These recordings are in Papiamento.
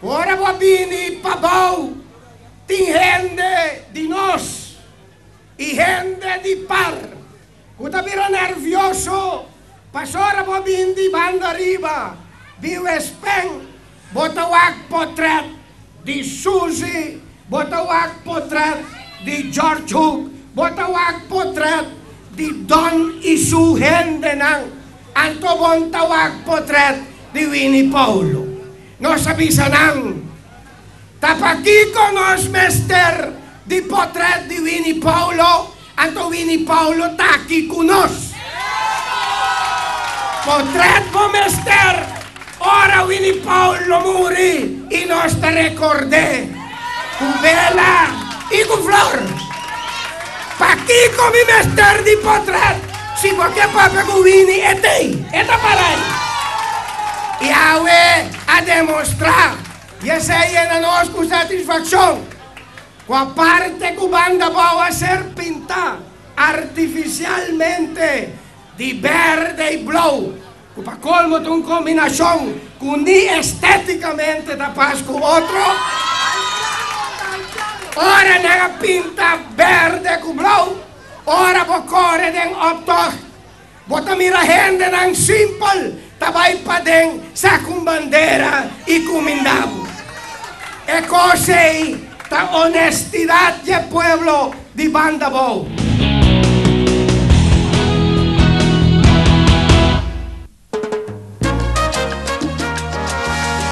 Ora bo bini pabou, tin hende di nos i hende di par ku ta bira nervioso pasobra bo bin di banda riba di Wespen, bo ta wak potrèt di Suzy, bo ta wak potrèt di George Hook, bo ta wak potrèt di Don i su hendenan, anto bo no ta wak potrèt di Winnie Paulo. Nos a bisa nan, Ta pakiko nos mester di potrèt di Winnie Paulo, anto Winnie Paulo ta aki ku nos? Potrèt bo mester ora Winnie Paulo muri i nos ta rekord'é ku bela i ku flor. Pakiko mi mester di potrèt si bo ke papia ku Winnie e t'ei, e ta para ei. I awe a demostrá i esei yena nos ku satisfakshon ku aparte ku Banda Bou a ser pintá artifisialmente di berde i blou, ku pa kolmo ta un kombinashon ku ni estétikamente ta pas ku otro. Ora nan a pinta berde ku blou, ora bo kore den optocht, bo ta mira hendenan simpel ta bai paden saka un bandera i kuminda bo. E kos ei ta honestidat dje pueblo di Banda Bou.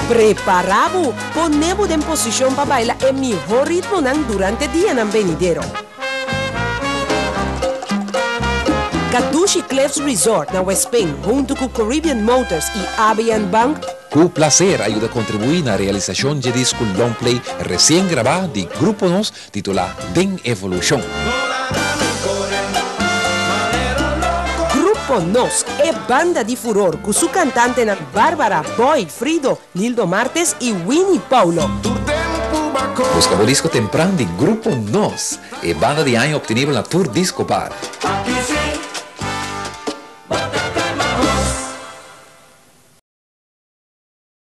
Prepara bo, pone bo den posicion pa baila e miho ritmonan durante dianan benidero. Kadushi Cliffs Resort na Westpin hunto cu Caribbean Motors y ABN Bank, Ku plaser a yuda kontribuí na realisashon dje disku longplay resien grabá di Grupo Nos titulá Den Evolushon. Grupo Nos, e banda di furor ku su kantantenan Barbara, Boy, Frido, Nildo Martes i Winnie Paulo. Buska bo disko tempran di Grupo Nos, e banda di aña optenibel na tur disko bar.